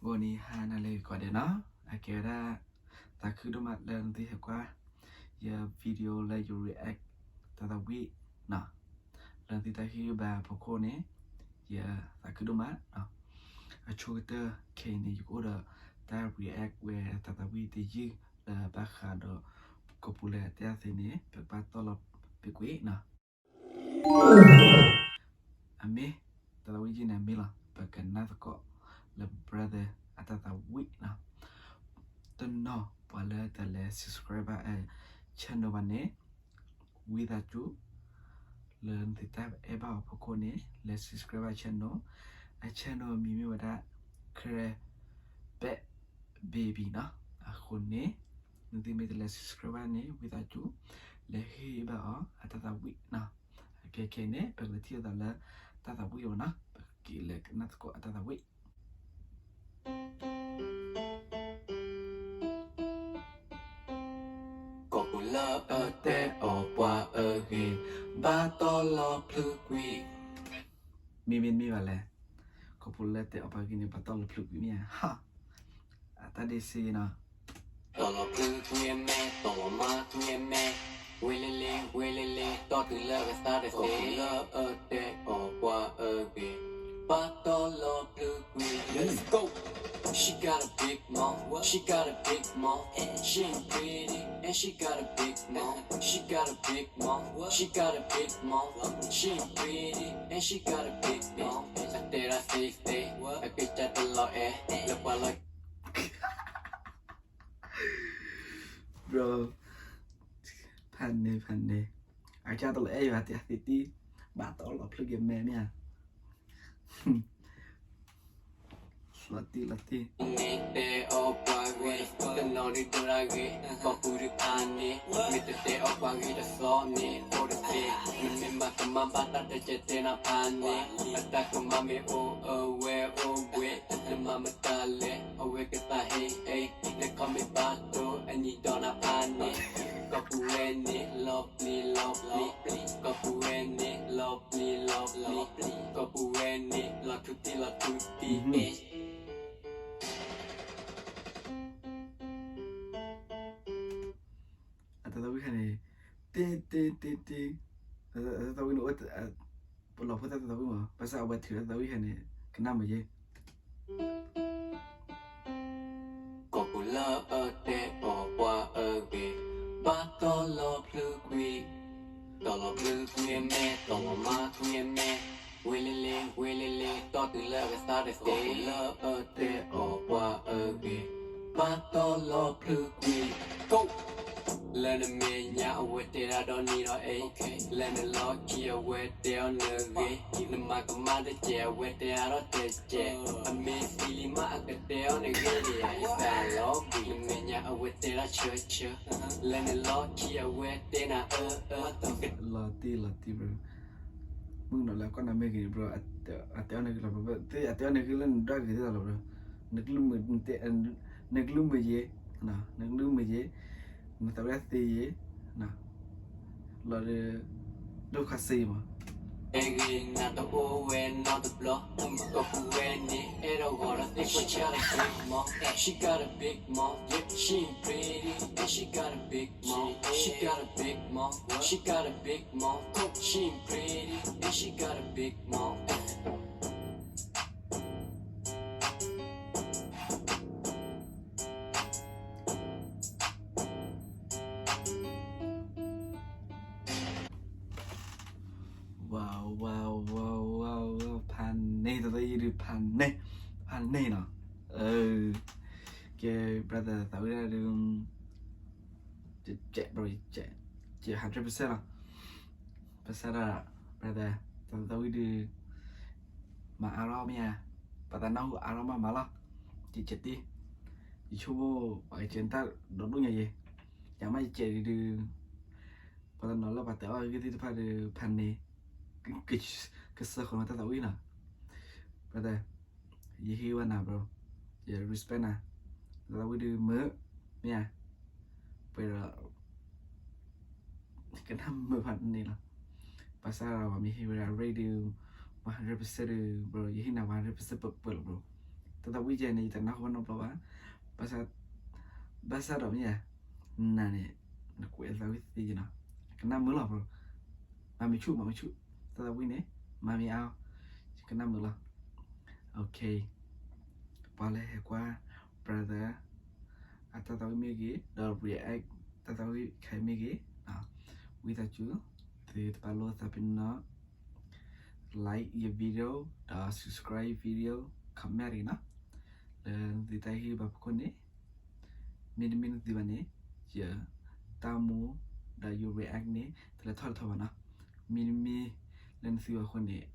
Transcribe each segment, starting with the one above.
ဂီၤနံၤဟါနၤလၢကိးဂၤဒဲးနီၤ, အကဲဝဲဒၣ် သးခုဒိၣ်မးလၢနသုဟဲကွၢ် ယ video လၢယ react တၢ်သးဝံၣ်နီၤ, လၢနသုတၢ်ဟ့ၣ်ဂံၢ်ဘါအဖီခိၣ်န့ၣ် ယသးခုဒိၣ်မးနီၤ. အဆိကတၢၢ်ခဲအံၤန့ၣ် ယကအိၣ်ဒီးတၢ် react ဝဲတၢ်သးဝံၣ်တယုၢ်လၢဘၣ်ဃးဒီး ကီၢ်ပူၤလၢအတဲအသ့န့ၣ် ပကဘၣ်တီၢ်လီၤဖျုးကွံာ်နီၤ. အမ့ၢ် တၢ်သးဝံၣ်ယုၢ်န့ၣ်အမ့ၢ်လီၤ, ပကနၢ်သကိးလၢ brother အတၢ်သးဝံၣ်နီၤ. တနီၤပှၤလၢတလဲၤ subscribe ဘၣ်အ channel ဘၣ်န့ၣ် ဝံသးစူၤ လၢနသုတၢ်အဲၣ်ဘၣ်အီၤဖီခိၣ်န့ၣ် လဲၤ subscribe ဘၣ် channel, အ channel အမံၤမ့ၢ်ဝဲဒၣ် Karen Bad Baby နီၤ. အဃိန့ၣ် နသုမ့ၢ်တလဲၤ subscribe ဘၣ်န့ၣ် ဝံသးစူၤ လဲၤဟ့ၣ်ဘၣ်အီၤအတၢ်သးဝံၣ်နီၤ. အကဲခဲအံၤန့ၣ် ပကလဲၤထံၣ်လိာ်သးလၢတၢ်သးဝံၣ်အီၤနီၤ, ပကလဲၤကနၢ်သကိးအတၢ်သးဝံၣ်. ကီၢ်ပူၤလၢအတဲအီၤပှၤအဂ့ၢ် ဘၣ်တီၢ်လီၤဖျုးကွံာ်, မ့မ့ၢ်တမ့ၢ်ဘၣ်လဲၣ်, ကီၢ်ပူၤလၢတဲအီၤပှၤဂ့ၢ်န့ၣ် ဘၣ်တီၢ်လီၤဖျုးကွံာ်မ့ၢ်ဧါ, ဟါ, အတၢ်ဒ့စ့နီၤ. တီၢ်လီၤဖျုးကွံာ်အမဲာ်, တီၢ်လီၤမၤကွံာ်အမဲာ်, ဝ့လ့လ့, ဝ့လ့လ့, တီၢ်တုၤလၢအကသါတသ့, ကီၢ်ပူၤလၢအတဲအီၤပှၤအဂ့ၢ်, ဘၣ်တီၢ်လီၤဖျုးကွံာ်, let's go. She got a big mouth, she got a big mouth, she ain't pretty, and she got a big mouth, she got a big mouth, she got a big mouth, she ain't pretty, and she got a big mouth, အတဲဒၣ်သ့သ့, အကစၢ်တလီၤအဲၣ်, လၢပှၤလီၤ bro, ဖးန့ၣ် ဖးန့ၣ်, အကစၢ်တလီၤအဲၣ်ယၤ တဲသ့တံၢ်, ဘၣ်တီၢ်လီၤဖျုးက့ၤမဲာ်မ့ၢ်ဧါ. လီၤတံၢ်လီၤတံၢ်, မ့ၢ်တဲအီၤပှၤဂ့ၢ်တနီၤဒုးဒိၣ်ဒၣ်ဂ့ၤ, ကီၢ်ပူၤဒုးဖးန့ၣ်, မ့ၢ်တတဲအီၤပှၤဂ့ၢ်တသီန့ၣ် အိၣ်တသ့, နမ့ၢ်မၤကမၣ်ဘၣ်တၢ်တကဲတဲနၤဖးန့ၣ်, အတၢ်ကမၣ်မ့ၢ်အိၣ်အဝဲအိၣ်ဝဲ, နမၤမတၤလဲၣ် အဝဲကသးဟ့အ့, နခီမ့ၢ်ဘၣ်တိၢ်အနံၤဒီးနၤဖးန့ၣ်, ကီၢ်ပူၤဝဲန့ၣ် လီၤပျံၤလီၤပျံၤ, ကီၢ်ပူၤဝဲန့ၣ် လီၤပျံၤလီၤပျံၤ, ကီၢ်ပူၤဝဲန့ၣ် လီၤထူတံၢ်လီၤထူတံၢ်, အတၢ်သးဝံၣ်ခါန့ၣ်, တ့တ့တ့တ့, အတၢ်သးဝံၣ်န့ၣ်အိၣ်, ပလီၤဖိတၢ်သးဝံၣ်မး ဘၣ်ဆၣ်အဝဲထုးတၢ်သးဝံၣ်ခါန့ၣ် ကနၣ်မုာ်ယဲ ကီၢ်ပူၤလၢအတဲအီၤပှၤအဂ့ၢ်, ဘၣ်တီၢ်လီၤဖျုးကွံာ်, တီၢ်လီၤဖျုးကွံာ်အမဲာ်, တီၢ်လီၤမၤကွံာ်အမဲာ်, ဝ့လ့လ့, ဝ့လ့လ့, တီၢ်တုၤလၢအကသါတသ့, ကီၢ်ပူၤလၢအတဲအီၤပှၤအဂ့ၢ်, ဘၣ်တီၢ်လီၤဖျုးကွံာ်, လၢနမဲာ်ညါအဝဲတဲဒၣ်ဒီးနံၤဒီးအ့, လၢနလီၢ်ခံအဝဲတဲအီၤနဂ့ၢ်, နမၤကမၣ်တစဲးအဝဲတဲအါထီၣ်တစဲး, အမ့ၢ်သံလံမးအကတဲအီၤနဂ့ၢ်ဒံး, ယသးလီၤဘှံး, နမဲာ်ညါအဝဲတဲဒၣ်ဆၢဆၢ, လၢနလီၢ်ခံအဝဲတဲနၤအၢအၢ, လီၤတံၢ်လီၤတံၢ် bro, မုၣ်ကနီၤလၢအကွၢ်နၤမ့ၢ်ဂ့ၤန့ၣ် bro, အတဲအီၤနဂ့ၢ်လီၤ bro, အတဲအီၤနဂ့ၢ်လၢနဒွးဂ့ၤသ့လီၤ bro, နကလုၢ်မုာ်, နကလုၢ်မုာ်ယဲ, နကလုၢ်မုာ်ယဲ, နသးဝံၣ်သ့ယဲ, လီၤဒီး ဒိၣ်ခါစ့မး, အဲဂ့ၤနၤတအိၣ်ဝဲနီတဘျီ, ကီၢ်ပူၤဝဲန့ၣ် အဲၣ်ဒိးဂီၤဒီးသ့ၣ်ဖိဆၣ်တဘ့ၣ်မး, she got a big mouth, yeah, she ain't pretty, and she got a big mouth, she got a big mouth, she got a big mouth, she ain't pretty, and she got a big mouth. ဝါဝါဝါဝါဝါ ဖးန့ၢ် တသီယံၤဒုး ဖးန့ၢ် ဖးန့ၢ်နီၤ, ကဲ brother သးဝံၣ်ဒၣ်ဒုး ယကဲး bro ယကဲး hundred percent လီၤ, ဘၣ်ဆၣ်ဒၣ် brother တသီဝံၣ်ဒုး မၤအါထီၣ်မ့ၢ်ဧါ, ပှၤတနၢ်ဟူအါထီၣ်မးမးလီၤ, ယကဲးတ့ၢ်, ယဆိကမိၣ် ပှၤကကဲးတၢ်ဒီဒိၣ်ညါယဲ, ယမ့ၢ်ယကဲးဒုး ပှၤတနီၤလၢပှၤတဲအီၣ်ဂ့ၢ်သ့ၣ်တဖၣ်ဒီး ဖးန့ၢ် ကစၢၢ်ဃီၤနီၤတၢ်သးဝံၣ်နီၤ, brother ယဟ့ၣ်ဝဲနၤ bro, ယ respect နၤ, တၢ်သးဝံၣ်ဒုးမုာ်, မ့ၢ်ဧါ, ပှဲၤဒီး ကနၣ်မုာ်ဖးန့ၢ်လီၤ, ဘၣ်ဆၣ်ပှၤမ့ၢ်ဟ့ၣ်ဝဲဒၣ် rate ဒုး one hundred percent ဒုး bro ယဟ့ၣ်နၤ one hundred percent ပှဲၤပှဲၤလီၤ bro, တၢ်သးဝံၣ်ယဲန့ၣ် ယတနၢ်ဟူဘၣ်နီတဘျီဘၣ်. ဘၣ်ဆၣ်, ဘၣ်ဆၣ်ဒီးမ့ၢ်ယၤ, နၤန့ၣ်, နကွဲးသးဝံၣ်သ့နီၤ, ကနၣ်မုာ်လီၤ. မၤမုာ်ဆူၣ်, မၤမုာ်ဆူၣ်, တၢ်သးဝံၣ်န့ၣ်, မၤမ့ၢ်အါ, ယကနၣ်မုာ်လီၤ. ပှၤလၢဟဲကွၢ် brother အတၢ်သးဝံၣ်မ့ၢ်ဂ့ၤ, ဒီး react တၢ်သးဝံၣ်ခဲအံၤမ့ၢ်ဂ့ၤ, ဝံသးစူၤ, သုတပာ်လိာ်သးပ့ၤနီၣ်, like ယ video, ဒီး subscribe video, comment ဂ့ၤနီၤ, လၢနသုတၢ်ဟ့ၣ်ဂံၢ်ဘါဖီခိၣ်န့ၣ်, မ့တမ့ၢ်နသုဘၣ်န့ၣ်, ယတၢ်မူ, ဒီးယ react န့ၣ် တလဲၤထီၣ်လဲၤထီဘၣ်နီၤ, မ့တမ့ၢ်လၢနသုဘၣ်အဃိန့ၣ်,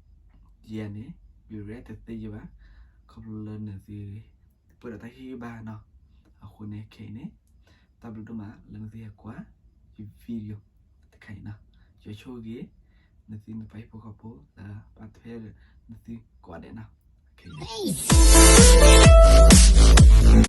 ယၤန့ၣ်, ယ react တသ့ယဘၣ်, ခီဖျိလၢနသု, ပှဲၤဒီးတၢ်ဟ့ၣ်ဂံၢ်ဘါနီၤ, အဃိန့ၣ်ခဲအံၤန့ၣ်, တၢ်ဘျုးဒိၣ်မးလၢနသုဟဲကွၢ်, ယ video တခါအံၤနီၤ, ယွၤဆိၣ်ဂ့ၤ, နသုနပှၤဟံၣ်ဖိဃီဖိလၢဘၣ်ထွဲဒီးနသုကိးဂၤဒဲးနီၤ,